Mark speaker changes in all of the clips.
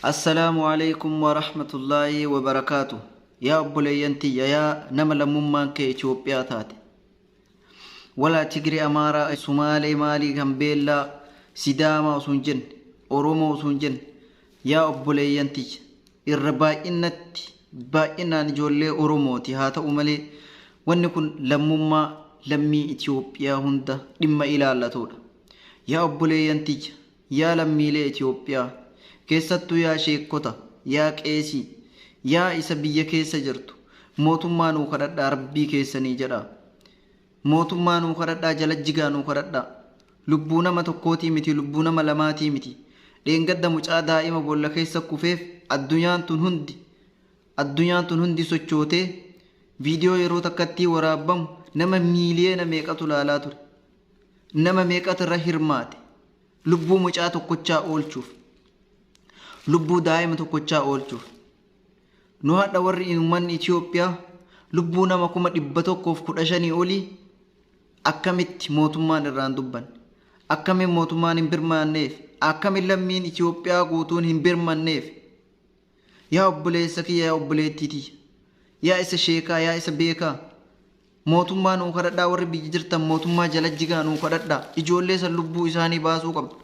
Speaker 1: Assalaamu Aleeykum Warahmatullaahi Wabarakaatuh. Yaa obboleeyyan tiyya, yaa nama lammummaan kee Itoophiyaa taate, walaa Tigiree, Amaaraa, Sumaalee, maalii, Gambeellaa, Sidaamaa osoo hin jenne, Oromoo osoo hin jenne, yaa obboleeyyan tiyya, irra baay'innatti baay'inaan ijoollee Oromooti, haa ta'u malee wanni kun lammummaa lammii Itoophiyaa hunda dhimma ilaallatudha. Yaa obboleeyyan tiyya, yaa lammiilee Itoophiyaa, keessattuu yaa sheekkota, yaa qeesii, yaa isa biyya keessa jirtu, mootummaa nuu kadhadhaa, Rabbii keessanii jedhaa. Mootummaa nuu kadhadhaa, jala jigaa nuu kadhadhaa. Lubbuu nama tokkootii miti, lubbuu nama lamaatii miti. Dheengadda mucaa daa'ima boolla keessa kufeef addunyaan tun hundi sochootee, viidiyoo yeroo takkattii waraabbamu nama miiliyoona meeqatu laalaa ture. Nama meeqatu irra hirmaate lubbuu mucaa tokkochaa oolchuuf, lubbuu daa'ima tokkochaa oolchuuf. Nu hadha warri uummanni Itoophiyaa lubbuu nama 115,000 olii akkamitti mootummaan irraan dubbanne? Akkamiin mootummaan hin birmaanneef? Akkamiin lammiin Itoophiyaa guutuun hin birmanneef? Yaa obboleessa kiyya, yaa obboleettii tiyya, yaa isa sheekaa, yaa isa beekaa, mootummaa nuu kadhadhaa. Warri biyya jirtan mootummaa jala jigaa nuu kadhadhaa. Ijoollee san lubbuu isaanii baasuu qabna.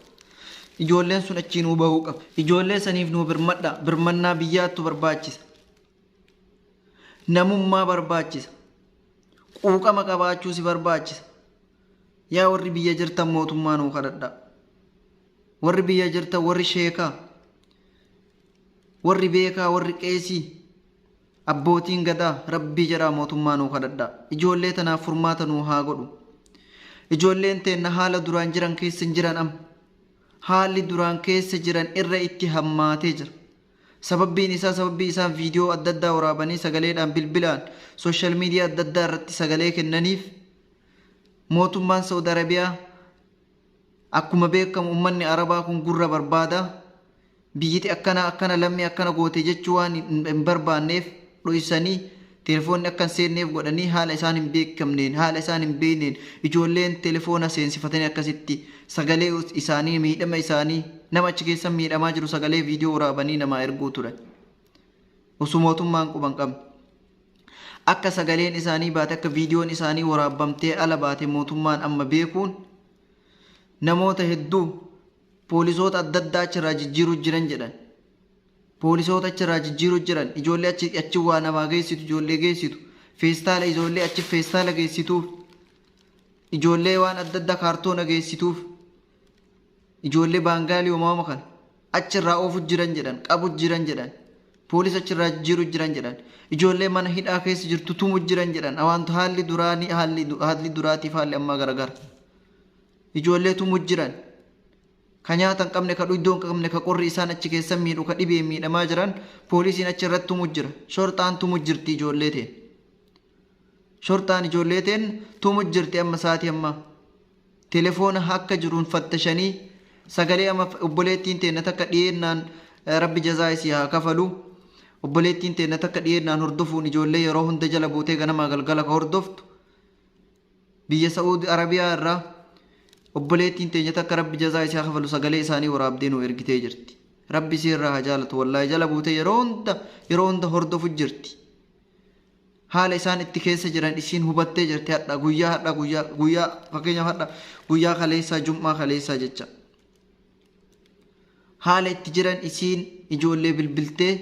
Speaker 1: Ijoolleen sun achii nuu bahuu qaba. Ijoollee saniif nuu birmadhaa. Birmannaa biyyaattu barbaachisa. Namummaa barbaachisa. Quuqama qabaachuu si barbaachisa. Yaa warri biyya jirtan, mootummaa nuu kadhadhaa. Warri biyya jirtan, warri sheekaa, warri beekaa, warri qeesii, abbootiin gadaa, Rabbii jedhaa mootummaa nuu kadhadhaa. Ijoollee tanaaf furmaata nuu haa godhu. Ijoolleen teenna haala duraan jiran keessa hin jiran amma. Haalli duraan keessa jiran irra itti hammaatee jira. Sababbiin isaa sababbii isaan viidiyoo adda addaa waraabanii sagaleedhaan, bilbilaan, social media adda addaa irratti sagalee kennaniif, mootummaan Saudi Arabiyaa, akkuma beekamu uummanni Arabaa kun gurra barbaada. Biyyiti akkana akkana, lammii akkana goote jechuu waan hin barbaanneef, dhoysanii telefoonni akka hin seenneef godhanii, haala isaan hin beekamneen, haala isaan hin beekneen ijoolleen telefoona seensifatanii, akkasitti sagalee isaanii, miidhama isaanii, nama achi keessa miidhamaa jiru sagalee viidiyoo waraabanii namaa erguu turan. Osoo mootummaan quban qabne. Akka sagaleen isaanii baate, akka viidiyoon isaanii waraabamtee ala baate mootummaan amma beekuun, namoota hedduu, poolisoota adda addaa achirraa jijjiiruu jiran jedhan. Poolisoota achirraa jijjiiruu jiran, ijoollee achi achi waa namaa geessitu, ijoollee geessitu, feestaala, ijoollee achi feestaala geessituuf, ijoollee waan adda addaa kaartoona geessituuf, ijoollee baangaalii uumama kana achirraa oofu jiran jedhan, qabu jiran jedhan, poolisa achirraa jijjiiruu jiran jedhan, ijoollee mana hidhaa keessa jirtu tumu jiran jedhan. Waantu haalli duraanii, haalli duraatiif haalli ammaa garagara. Ijoollee tumu jiran, ka nyaata hin qabne, ka dhuydoo hin qabne, ka qorri isaan achi keessa miidhu, ka dhibee miidhamaa jiran, poolisiin achi irratti tumu jira. Shorxaan tumu jirti ijoollee teen. Shorxaan ijoollee teen tumu jirti amma sa'aatii ammaa. Telefoona akka jiruun fattashanii sagalee amma obboleettiin teenna takka dhiyeennaan, Rabbi jazaa isii haa kafalu. Obboleettiin teenna takka dhiyeennaan hordofuun ijoollee yeroo hunda jala buutee ganamaa galgala ka hordoftu, biyya Sa'uudi Arabiyaa irraa obboleettiin teenya takka, Rabbi jazaa isii haa kafalu, sagalee isaanii waraabdee nu ergitee jirti. Rabbi isii irraa haa jaalatu, wallaahi jala buutee yeroo hunda, yeroo hunda hordofu jirti. Haala isaan itti keessa jiran isiin hubattee jirti. Hadha guyyaa, hadha guyyaa, guyyaa fakkeenyaaf hadha guyyaa kaleessaa, jum'aa kaleessaa jecha, haala itti jiran isiin ijoollee bilbiltee,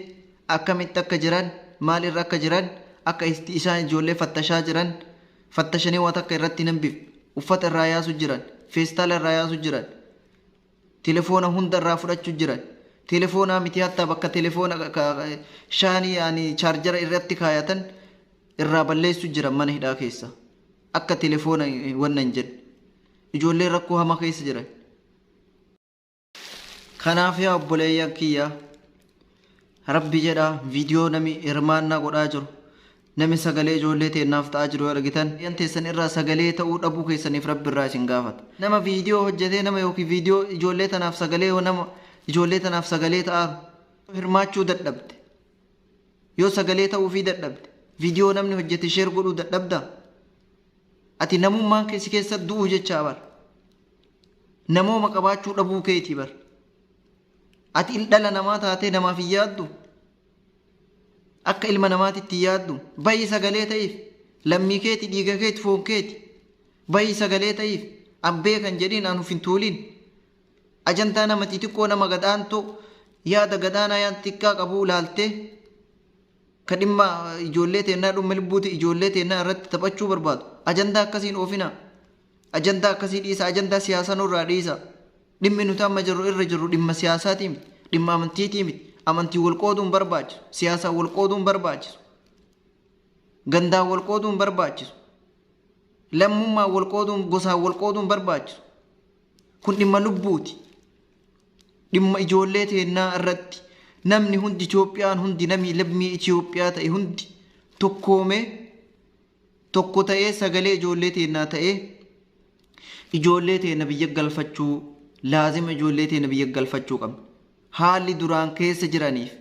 Speaker 1: akkamitti akka jiran, maal irra akka jiran, akka isaan ijoollee fattashaa jiran, fattashanii waan takka irratti hin hambifne, uffata irraa yaasu jiran, feestaala irraa yaasu jiran, telefoona hunda irraa fudhachuu jiran. Telefoonaa miti, hattaa bakka telefoona shaanii yaani chaarjara irratti kaayatan irraa balleessuu jiran mana hidhaa keessa, akka telefoona wanna hin jedhe. Ijoolleen rakkoo hamaa keessa jiran. Kanaaf yaa obboleeyyan kiyya, Rabbi jedha, viidiyoo nami hirmaannaa godhaa jiru, nami sagalee ijoollee teennaaf ta'aa jiru yoo argitan, yan teessan irraa sagalee ta'uu dhabuu keessaniif Rabbi irraa isin gaafata. Nama viidiyoo hojjetee, nama yookiin viidiyoo ijoollee tanaaf sagalee, nama ijoollee tanaaf sagalee ta'aa hirmaachuu dadhabde, yoo sagalee ta'uufii dadhabde, viidiyoo namni hojjete share godhuu dadhabda, ati namummaan keessi keessa du'uu jechaa bar. Namooma qabaachuu dhabuu keetii bar. Ati dhala namaa taatee namaaf hin yaaddu? Akka ilma namaatitti hin yaaddu? Bayi sagalee ta'iif. Lammii keeti, dhiiga keeti, foon keeti. Bayi sagalee ta'iif. An beekan jedhiin, an uf hin tuulin. Ajandaa nama xixiqqoo, nama gadhaantoo, yaada gadaanaa, yaada xiqqaa qabuu laaltee ka dhimma ijoollee teennaa, dhimma lubbuuti ijoollee teennaa irratti taphachuu barbaadu. Ajandaa akkasiin oofina. Ajandaa akkasii dhiisa. Ajandaa siyaasaa nurraa dhiisa. Dhimmi nuti amma jirru irra jirru dhimma siyaasaatii miti. Dhimma amantiitii miti. Amantii wal qooduun barbaachisu. Siyaasaan wal qooduun barbaachisu. Gandaan wal qooduun barbaachisu. Lammummaan wal qooduun, gosaan wal qooduun barbaachisu. Kun dhimma lubbuuti. Dhimma ijoollee teennaa irratti namni hundi, Itoophiyaan hundi, namni lammii Itoophiyaa ta'e hundi tokkoomee, tokko ta'ee, sagalee ijoollee teennaa ta'ee ijoollee teenna biyya galfachuu laazima, ijoollee teenna biyya galfachuu qabna. Haalli duraan keessa jiraniif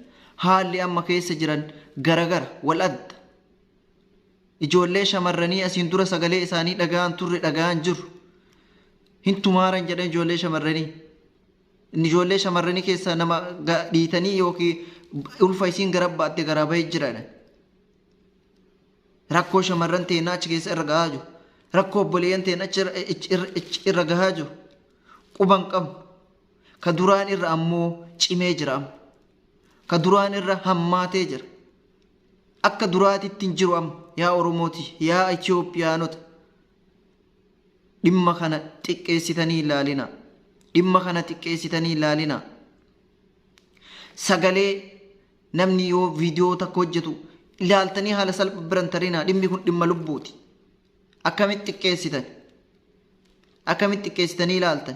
Speaker 1: haalli amma keessa jiran garagara, wal adda. Ijoollee shamarranii asiin dura sagalee isaanii dhaga'an turre dhaga'an jiru. Hin tumaaran jedhan ijoollee shamarranii. Inni ijoollee shamarranii keessaa nama dhiitanii yookiin ulfa isiin gara baatte garaa bahee jira. Rakkoo shamarran teennaa achi keessa irra gahaa jiru. Rakkoo obboleeyyan teennaa achi irra gahaa jiru. Quban qabnu. Ka duraan irra ammoo cimee jira amma. Ka duraan irra hammaatee jira. Akka duraatitti hin jiru amma, yaa Oromooti, yaa Itoophiyaanota. Dhimma kana xiqqeessitanii ilaalina. Dhimma kana xiqqeessitanii ilaalina. Sagalee namni yoo viidiyoo takka hojjetu ilaaltanii haala salpha biran tarinaa. Dhimmi kun dhimma lubbuuti. Akkamitti xiqqeessitan? Akkamitti xiqqeessitanii ilaaltan?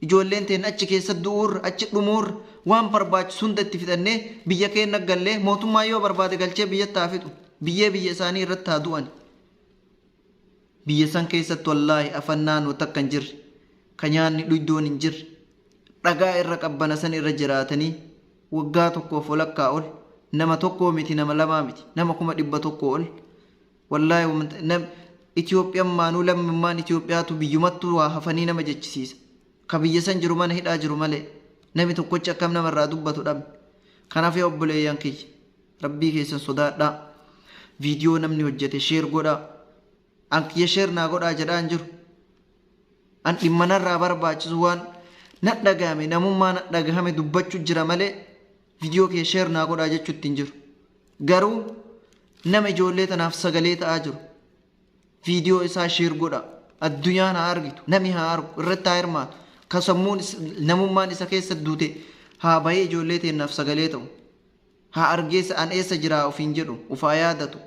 Speaker 1: Ijoolleen teen achi keessa du'uurra, achi dhumuurra, waan barbaachisu hunda itti fixannee biyya keenya gallee, mootummaa yoo barbaade galchee biyyatti haa fixu. Biyyee biyya isaanii irratti haa du'an. Biyya san keessatti wallaahi afannaan takka hin jirre. Ka nyaanni dhuydoon hin jirre. Dhagaa irra qabbana san irra jiraatanii waggaa tokkoof walakkaa ol, nama tokkoo miti, nama lamaa miti, nama 100,000 ol. Wallaahi Itoophiyaan maanuu lammummaan Itoophiyaatu biyyumattuu waa hafanii nama jechisiisa. Ka biyya san jiru mana hidhaa jiru malee namni tokkochi akkam namarraa dubbatu dhabne. Kanaaf yaa obboleeyyan kiyya, rabbii keessan sodaadhaa. Viidiyoo namni hojjete share godhaa. An kiyya share naa godhaa jedhaa hin jiru. An dhimma narraa barbaachisu, waan na dhagahame, namummaa na dhagahame dubbachuu jira malee viidiyoo kee share naa godhaa jechuutti hin jiru. Garuu nama ijoollee tanaaf sagalee ta'aa jiru viidiyoo isaa share godhaa. Addunyaan haa argitu, nami haa argu, irratti haa hirmaatu. Ka sammuun namummaan isa keessa duute haa bahee ijoollee teennaaf sagalee ta'u. Haa argeessa, an eessa jiraa ofiin jedhu ufaa yaadatu.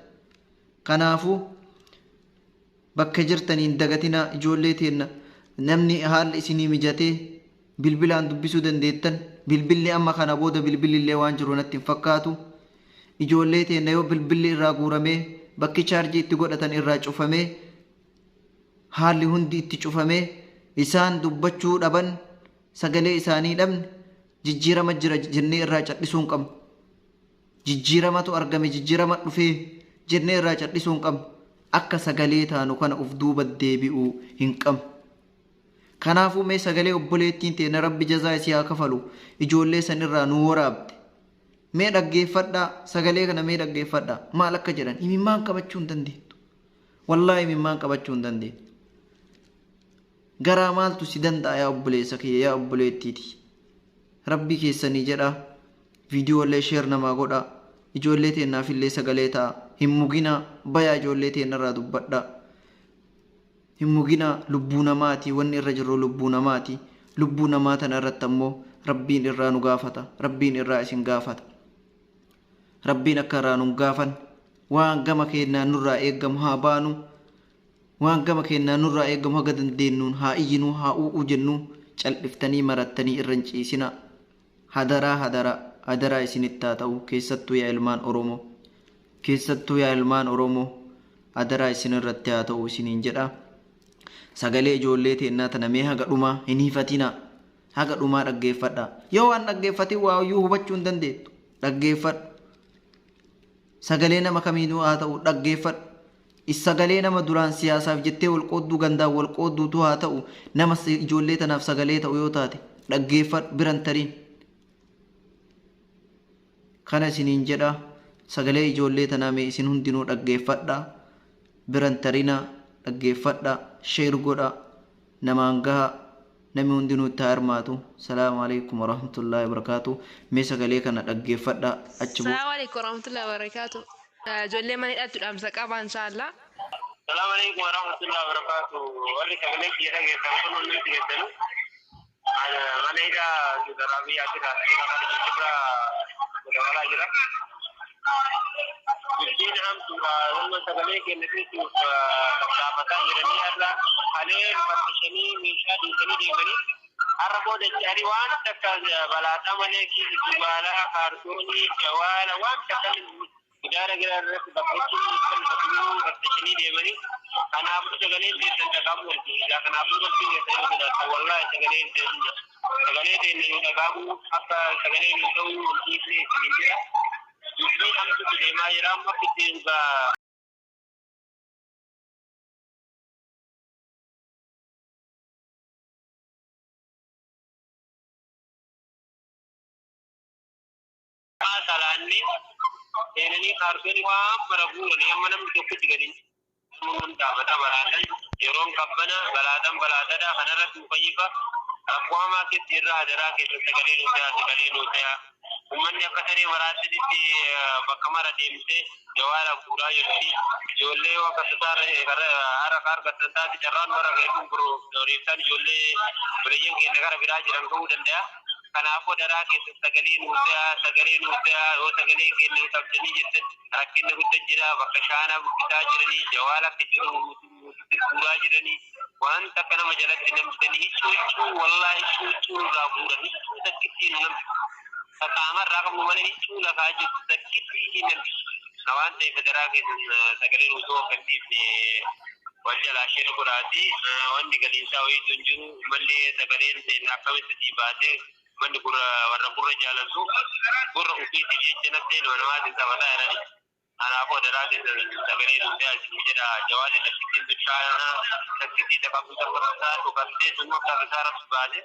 Speaker 1: Kanaafuu bakka jirtaniin dagatinaa ijoollee teenna. Namni haalli isinii mijatee bilbilaan dubbisuu dandeettan, bilbilli amma kana booda bilbilli illee waan jiru natti hin fakkaatu. Ijoollee teenna yoo bilbilli irraa guuramee, bakki chaarjii itti godhatan irraa cufamee, haalli hundi itti cufamee, isaan dubbachuu dhaban, sagalee isaanii dhabne, jijjiirama jira jennee irraa cadhisuu hin qabnu. Jijjiiramatu argame, jijjiirama dhufee jennee irraa cadhisuu hin qabnu. Akka sagalee taanu kana uf duuba deebi'uu hin qabnu. Kanaafuu mee sagalee obboleettiin teenya, rabbi jazaa isii haa kafalu, ijoollee san irraa nu waraabde. Mee dhaggeeffadhaa sagalee kana, mee dhaggeeffadhaa maal akka jedhan. Imimmaan qabachuu hin dandeettu. Wallaahi imimmaan qabachuu hin dandeettu. Garaa maaltu si danda'a, yaa obboleessa kiyya, yaa obboleettiiti? Rabbii keessanii jedhaa viidiyoolee share namaa godhaa. Ijoollee teennaaf illee sagalee ta'a. Hin muginaa, bayaa ijoollee teennarraa dubbadhaa. Hin muginaa, lubbuu namaati wanni irra jirru, lubbuu namaati. Lubbuu namaa tana irratti ammoo rabbiin irraa nu gaafata. Rabbiin irraa isin gaafata. Rabbiin akka irraa nu gaafan waan gama keenyaan nurraa eeggamu haa baanu. Waan gama keenyaan nurraa eeggamu haga dandeenyuun haa iyyinuu, haa u'uu jennuu, cal'iftanii marattanii irra hin ciisina. Hadaraa, hadaraa, hadaraa isinitti haa ta'u. Keessattuu yaa ilmaan Oromoo. Keessattuu yaa ilmaan Oromoo, hadaraa isin irratti haa ta'u isiniin jedha. Sagalee ijoollee teennaa tana mee haga dhumaa hin hifatinaa. Haga dhumaa dhaggeeffadhaa. Yoo waan dhaggeeffatin waayyuu hubachuu hin dandeettu. Dhaggeeffadhu. Sagalee nama kamiinuu haa ta'u dhaggeeffadhu. Sagalee nama duraan siyaasaaf jettee wal qoodduu, gandaan wal qoodduutu haa ta'u, nama ijoollee tanaaf sagalee ta'u yoo taate dhaggeeffadhu, biran tariin. Kana isiniin jedha. Sagalee ijoollee tanaa mee isin hundinuu dhaggeeffadha. Biran tarinaa dhaggeeffadha. Share godha. Namaan gaha. Namni hundinuu itti haa hirmaatu. Salaamu alaikum warahmatullaahi wabarakaatu. Mee sagalee kana dhaggeeffadha. Achi booda.
Speaker 2: Salaamu alaikum warahmatullahi wabarakatuh. Ijoollee mana hidhaatti dhaamsa qaba inshaallah.
Speaker 3: Salaamu alaikum warahmatullahi wabarakatuh. Warri sagalee kiyya dhageessan kun hundi keessanuu ana mana hidhaa Saudi Arabiyaa jira. Jira dabalaa jira. Dubbiin hamtuudha. Walma sagalee keenya keessuuf tattaafataa jiranii har'a kalee fattishanii meeshaa dhiisanii deemanii har'a booda jechaanii waan takka balaaxaa malee zubaalaa, kaartoonii, jawaala waan takka gidaara gidaara irratti bakka jechuun kan bakka fattishanii deemanii. Kanaafuu sagaleen teessan dhagahamuu walkeessa. Kanaafuu rabbiin keessan yoo sodaattan wallaahi sagaleen teessan sagalee teenya nu dhagahamuu akka sagalee nu ta'uu hin dhiifne isiniin jira. Dubbiin hamtuutu deemaa jira amma ittiin salaanne seenanii kaartoonii waan mara guuranii amma namni tokkichi gadi hin dhaabata balaatan yeroon qabbana balaatan balaatadha kanarratti mukayyifa rakkoo hamaa keessa irra hadaraa keessa sagalee nuu ta'a sagalee nuu ta'a. Uummanni akka saree maraattitti bakka mara deemtee jawaala guuraa jirti. Ijoollee yoo akka tasaa harka argattan taate carraan warra reefuun biroo reefftaan ijoollee buleeyyan keenya gara biraa jiran ga'uu danda'a. Kanaafuu daraa keessa sagalee nuu ta'a sagalee nuu ta'a yoo sagalee keenya nu qabdanii jettan rakkinni guddaa jira bakka shaanaa buqqisaa jiranii jawaala akka jiru guuraa jiranii wanta akka nama jalatti namtanii hiccuu hiccuu wallaahi hiccuu hiccuu irraa guuran hiccuu takkittii nu namti. Qaamarraa qabnu malee hiccuu lafaa jirtu takkittii namti. Waan ta'eef daraa keessa sagalee nuu ta'uu akka hin dhiifne wal jalaa share godhaati. Wanni galiinsaa wayiitu hin jiru mallee sagaleen ta'e akkamitti sii baatee manni gurra warra gurra jaalatu gurra ofiitiif jecha nafsee ilma namaatiin taphataa jirani. Kanaafuu daraa keessa sagalee nuu ta'aa isin jedha jawaali takkittiin bishaanaa takkittii taqabdu takka tasaa dhugattee summa akka tasaa rabbi baase.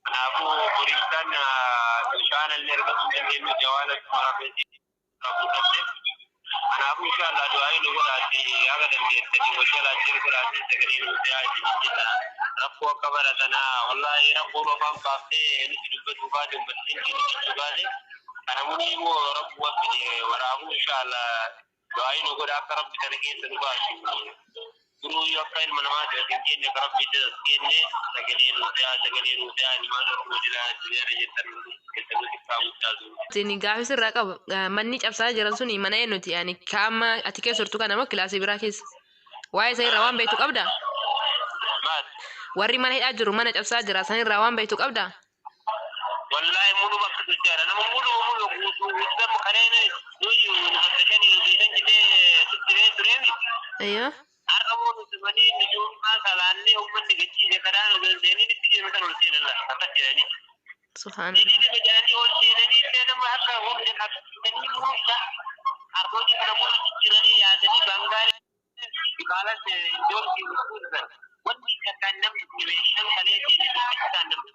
Speaker 3: Kanaafuu boriisaan bishaan illee argachuu hin dandeenyu jawaala marabeetii qabu. Kanaafuu inshallah du'aa nu godhaati haga dandeessanii wal jalaa jiru godhaati sagalee nuu ta'aa isin jedha. Rakkoo akka baratanaa wallaahi rakkoo afaan baaftee nuti dubbatu baate uummatni nuti jechuu baate. Kana muni immoo rabbu waffide waraabuu inshallah du'aa nu godha akka rabbi kana keessa nu baasu. Duruu yoo akka ilma namaati hin kenne akka rabbi isa kenne sagalee nuu ta'aa sagalee nuu ta'aa ilmaan Oromoo jilaa jettan keessanuu xiqqaa guddaa jiru.
Speaker 2: Isin gaafii sirraa qabu manni cabsaa jiran suni mana eenyuti? Yani kaama ati keessa turtu kana moo kilaasii biraa keessa? Waa'ee isa irraa waan beektu qabdaa?
Speaker 3: Maal?
Speaker 2: Warri mana hidhaa jiru mana cabsaa jira san irraa waan beektu qabdaa?
Speaker 3: Wallahi mulu bakka sochaadha. Nama mulu mulu guutuu guutuu kanneen nuyi nufattashanii nuti jedhee tutturee tureemi.
Speaker 2: Ayyoo.
Speaker 3: Har'a moo nuti manii nujuummaa salaannee uummanni gachiise karaa nu galcheenii itti deemu kan ol seenan akkas jedhanii.
Speaker 2: Subhaanallah.
Speaker 3: Inni jedhanii ol seenanii illee nama akka hunda qabsiisanii hunda harkoonni kana mulu jijjiiranii yaasanii bangaalee baalas iddoon kuusan wanni takkaan namni meeshaan kalee seene tokkichaan namni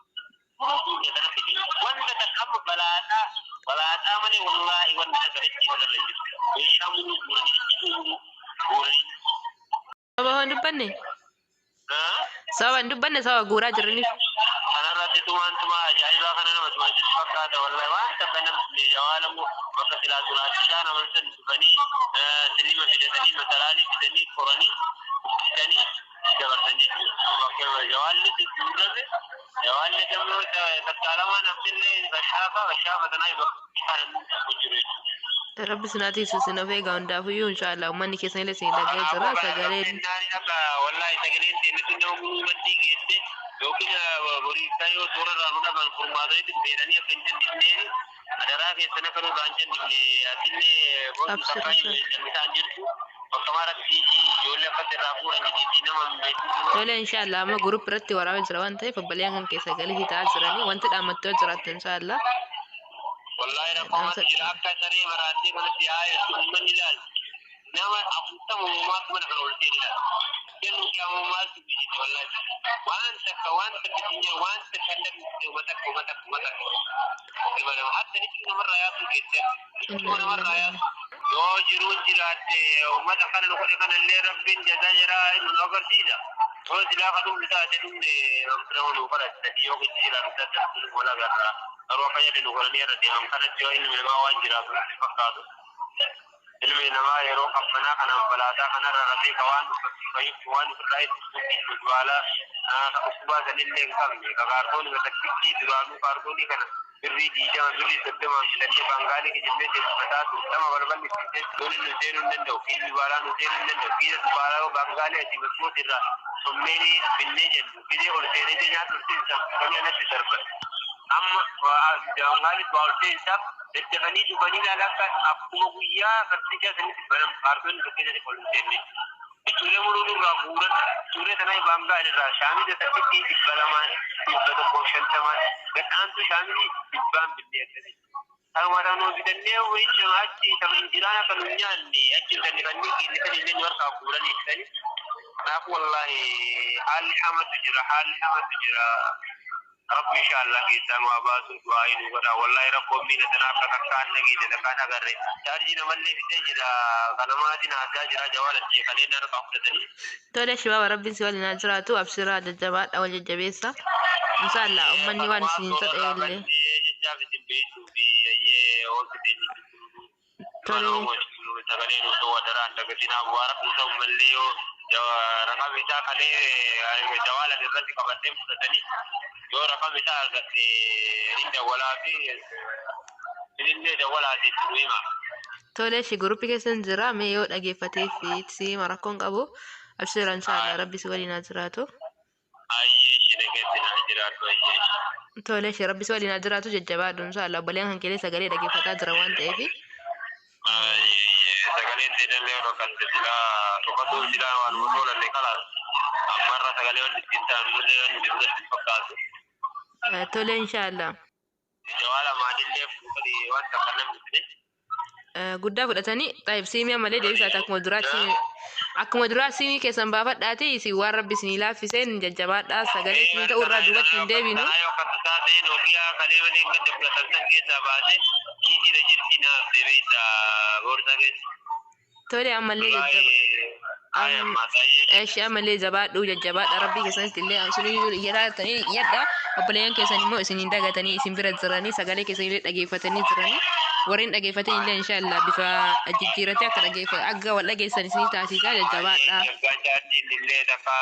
Speaker 3: wanta takka amma balaaxaa balaaxaa malee wallaahi wanta takka dachii kanarra hin jiru. Meeshaa mulu guuranii mulu guuranii.
Speaker 2: Sababa hin dubbanne? Sababa hin dubbanne sababa guuraa jiraniif.
Speaker 3: Kanarratti tumaan tumaa ajaa'ibaa kana nama tumaan sitti fakkaata wallaahi waan takka namni jawaalamu bakka silaa sulaachishaa nama san dhufanii silima fidatanii masalaalii fidanii koranii fidanii dabarsan jechuudha. Bakka jawaalli guurame jawaalli dammoo takkaalamaan haftillee bashaafa bashaafa tanaa bakka jiru jechuudha.
Speaker 2: Rabbi sinaa tiisu sin of eegaa hundaafuyyuu inshaallah uummanni keessan illee isin dhaga'ee jira sagaleen.
Speaker 3: Wallahi sagaleen teenne tun nama guruu maddii geesse yookiin boriisaa yoo toora irraa nu dhaban furmaatanitti beelanii akka hin jallifnee adaraa keessan akka nurraa hin jallifne atillee boondu takkaa jallisaan jirtu bakka maratti ijoollee akkatti irraa fuudhan jedheetii nama hin beeku.
Speaker 2: Tole inshaallah amma gurup irratti waraabaa jira waan ta'eef obboleeyyan kan keessa sagalee hiitaa jiranii wanti dhaammattoo jiraattu inshaallah.
Speaker 3: Wallahi rakkoo maaltu jira akka saree maraattee kanatti haa jettu uummanni ilaali. Nama 40 uumaatu mana kana ol seene ilaali. Jennu qiyaamoo maaltu bijjite wallaahi. Waan takka waan takka hin waan takka hin dhabne uummata uummata uummata. Ilma nama hatta ni namarraa yaasuu keessa. Ittuma namarraa yaasu. Yoo jiruun jiraatte uummata kana nu godhe kanallee rabbiin jazaa jaraa nu agarsiisa. Yoo silaa ka dhumni taate dhumne nama nu kadhatte yoo kichi jiraatu taate wal agarra. Garuu akka jedhe nu godhanii irra deeman kanatti yoo ilmi namaa waan jiraatu nutti fakkaatu. Ilmi namaa yeroo qabbanaa kanaan balaataa kanarra rafee ka waan waan ofirraa itti dubaala ka dhukkubaa sanillee hin qabne ka kaartoonii matakkitti duraanuu kaartoonii kana birrii 20 birrii 30 bitannee baangaalii kijibnee seensifataa ture. Nama balballi itti looni nu seenuu hin danda'u. Fiilmi baalaa nu seenuu hin danda'u. Fiila dubaalaa baangaalii asii bakkoota irraa sommeenii binnee jennu. Fidee ol seenee nyaata ol seensaaf kan alatti darban. Amma baangaalii waa ol seensaaf daddafanii dhuganii ilaala akka akkuma guyyaa fartichaa sanitti banan kaartoonni tokko keessatti ol hin seenne. Ijoollee muruu nurraa guuran suuree tanaa baangaal irraa shaamiza takkitti 200 150 gadhaantu shaamizii 100 binnee akkasii. Kanuma nu bitannee wayicha achi taphni jiraan akka nu nyaanne achi bitanne kanneen keenya illee nu harkaa guuranii ibsanii. Kanaaf wallaahi haalli hamatu jira haalli hamatu jira. Rabbi insha Allah keessaa nu haa baasu du'aa nu godha. Wallaahi rakkoon miila tanaa akka takkaan dhageesse takkaan agarre. Chaarjii namallee fitee jira kanamaatiin haasaa jira jawaala kaleen harkaa fudhatanii.
Speaker 2: Tole shibaaba rabbiin si waliin haa jiraatu absiraa jajjabaadha wal jajjabeessa. Inshallah ummanni waan isin ta'e illee.
Speaker 3: Jechaaf isin beektuu fi ayyee oolchite
Speaker 2: Tole.
Speaker 3: Sagalee nu ta'uu adaraan dagatinaa bu'aara kuusa uummallee yoo raqam isaa kalee jawaalan irratti qabattee fudhatanii yoo raqam isaa argatte ni dawwalaa fi isinillee dawwalaati itti nu hima.
Speaker 2: Tole shi guruppii keessan jira mee yoo dhageeffatee fi siima rakkoon qabu absiraa inshallah rabbi si waliin haa jiraatu.
Speaker 3: Ayyee ishee dhageetti naa jiraatu ayyee.
Speaker 2: Tole shi rabbi si waliin haa jiraatu jajjabaadhu inshallah obboleen kan kelee sagalee dhageeffataa jira waan ta'eef.
Speaker 3: Ayyee sagaleen teedallee rokkatte silaa tokkotu silaa waan toolanne kalaas ammarra sagalee wanni ittiin ta'an mullee wanni biratti fakkaatu.
Speaker 2: Tole inshallah.
Speaker 3: Jawaala maalillee fuudhanii waan takka namni fide.
Speaker 2: Guddaa fudhatanii xaayib siimii ammallee deebisaati akkuma duraa siimii keessan baafadhaati isin waan rabbi isinii laaffiseen jajjabaadhaa sagalee isinii ta'uu irraa duubatti hin deebinu.
Speaker 3: Yoo akka tasaa ta'e Nookiyaa kalee malee hin gadda fudhatan san keessaa baasee kiisiidha jirti naaf deebiisa boorsaa keessa.
Speaker 2: Tole ammallee jajjaba. Ammallee jabaadhu jajjabaadha rabbii keessanitti illee suniyyuu iyyataa jirtanii iyyadha obboleeyyan keessan immoo isiniin dagatanii isin bira jiranii sagalee keessan illee dhageeffatanii jiranii warreen dhageeffatan illee inshallah bifa jijjiiratee akka dhageeffatan akka wal dhageessan isinii taasisaa jajjabaadha.
Speaker 3: Abbaan jaartiin illee takka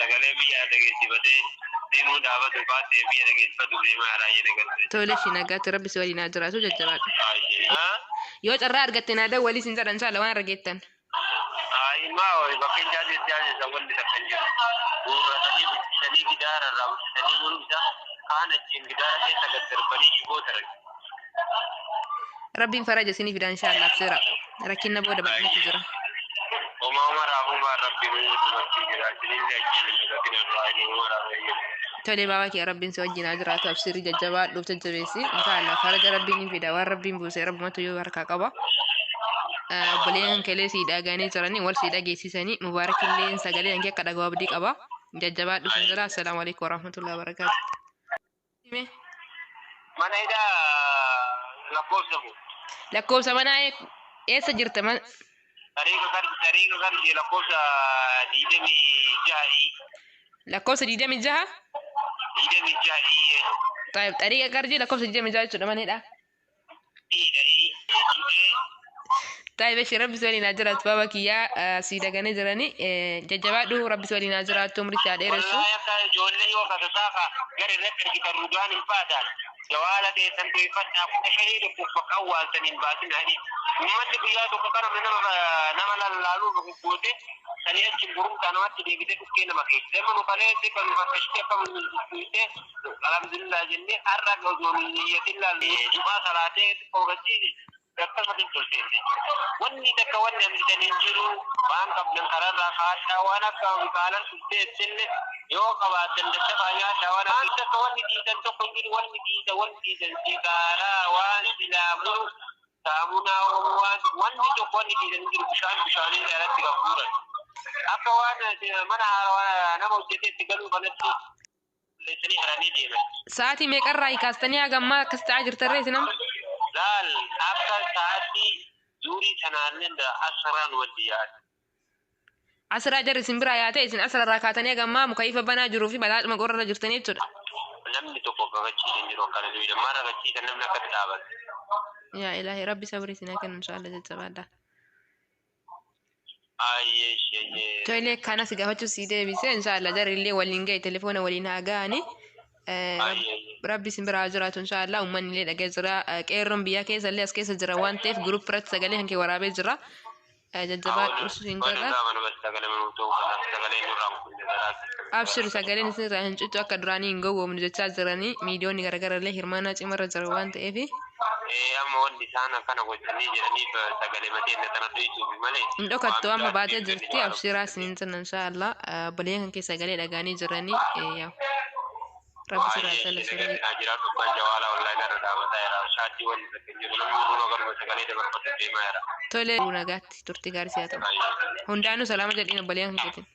Speaker 3: sagalee biyya dhageessifatee deemuu dhaabatu baatee biyya dhageessifatu deemaa raayee dhageessifate.
Speaker 2: Tole shi nagaatti rabbi si waliin haa jiraatu jajjabaadha. Yoo carraa argatte naa dawwalii isin jedhan inshallah waan argettan.
Speaker 3: Maa bakkeen jaartii jaartii wanni takka hin jiru. Guurratanii biqilchanii gidaara irraa biqilchanii muruu isaa kaan achiin gidaara keessa gad darbanii shiboo taran.
Speaker 2: Rabbiin faraja isinii fida inshallah absira. Rakkinna booda bal'inatu jira.
Speaker 3: Homaa maraafuu maa rabbiin uummatu jira. Isinillee achiin hin dagatinaa du'aa inni maraaf eeyyama.
Speaker 2: Tole baaba kee rabbiin si wajjin haa jiraatu absirri jajjabaadhuuf jajjabeessi inshallah faraja rabbiin ni fida waan rabbiin buuse rabbumatu yoo harkaa qaba. Obboleen kelee sii dhaganii jiranii wal sii dhageessisanii mubaarakillee sagalee hanqee akka dhagahu abdii qaba. Jajjabaadhu sun jira. Assalaamu alaikum warahmatullahi wabarakaatu.
Speaker 3: Mana hidhaa lakkoofsa bu.
Speaker 2: Lakkoofsa manaa eessa jirta?
Speaker 3: Tariiqa garjee lakkoofsa 26.
Speaker 2: Lakkoofsa 26?
Speaker 3: 26.
Speaker 2: Taayib tariiqa garjee lakkoofsa 26 jechuudha mana hidhaa. Taayib ishee rabbi si waliin haa jiraatu baaba kiyyaa sii dhaganii jiranii jajjabaadhu rabbi si waliin haa jiraatu umrii si haa dheeressu.
Speaker 3: Wallaahi akka ijoollee yoo kasasaa ka gara irratti argitan rugaan hin baatan. Jawaala teessan to'ifadhaa 15 tokkoof bakka awwaaltan hin baasin haadhi. Uummanni guyyaa tokko kana nama lallaaluu gugguute sanii achi burumtaa namatti deebitee dhukkee nama keessa. Nama nu kaleesse kan nu fakkashitee akka nu gugguute alhamdulillah jennee har'a osoo nu niyyatin laalle jumaa salaatee xiqqoo akkasumatti tolteesse. Wanni takka wanni hambisan hin jiru waan qabdan kararraa kaadhaa waan akka kaalan tolteessillee yoo qabaatan daddafaa nyaadhaa waan takka wanni dhiisan tokko hin jiru wanni dhiisan wanni dhiisan sigaaraa waan silaa muru saamunaa waan wanni tokko wanni dhiisan hin jiru bishaan bishaanii irratti kan guuran. Akka waan mana haarawaa nama hojjetee itti galuu kanatti qulleessanii haranii deeman.
Speaker 2: Sa'aatii meeqarraa kaastanii haga ammaa akkas ta'aa jirtarree isin amma?
Speaker 3: Laal, akka sa'aatii zuurii sanaallee asraan walitti yaa'an.
Speaker 2: Asraa jarri isin biraa yaate, isin asrarraa kaatanii haga ammaa mukayyifa banaa jiruu fi balaadhuma qorrarra jirtanii jechuudha.
Speaker 3: Namni tokko kakachiisan jiru akkana duwidha. Maal kakachiisan namni akkatti dhaabata?
Speaker 2: Yaa ilaahi, rabbi sabri isin haa kennu, inshaalla jajjabaadha.
Speaker 3: Ayyee ayyee.
Speaker 2: Toilee kanas gaafachuu sii deebise, inshaalla jarri illee waliin gahe, telefoona waliin haa ga'ani.
Speaker 3: Ayyee.
Speaker 2: Rabbi isin biraa haa jiraatu, inshaalla uummanni illee dhagee jira. Qeerroon biyyaa keessa illee as keessa jira waan ta'eef group irratti sagalee hanke waraabee jira. Jajjabaadhu hin
Speaker 3: Waan
Speaker 2: jedha.
Speaker 3: irraa mana bas sagalee manuu ta'uu kanaaf sagalee nurraa hin kunne.
Speaker 2: Abshir, sagaleen isin irraa hin cittu, akka duraanii hin gowwoomnu jechaa jiranii, miidiyoonni garaagaraa illee hirmaannaa cimarra jira waan ta'eef.
Speaker 3: Ee, amma wanti isaan akkana gochanii jedhaniif sagalee matee inni tana dhuyisuuf malee.
Speaker 2: Hin dhokattu, amma baatee jirti, abshiraa isiniin jenna, inshaalla obboleeyyan kan keessa sagalee dhagaanii jiranii yaa rabbi sirraa jala.
Speaker 3: Jiraatu abbaan jawaala onlaayinii irra dhaabataa jira. Shaadii wanti takka hin jiru. Namni hunduu garuma sagalee dabarfatu deemaa jira.
Speaker 2: Tolee, nagaatti turtii gaarii siyaa ta'u. Hundaanuu salaama jedhiin obboleeyyan kan keetiin.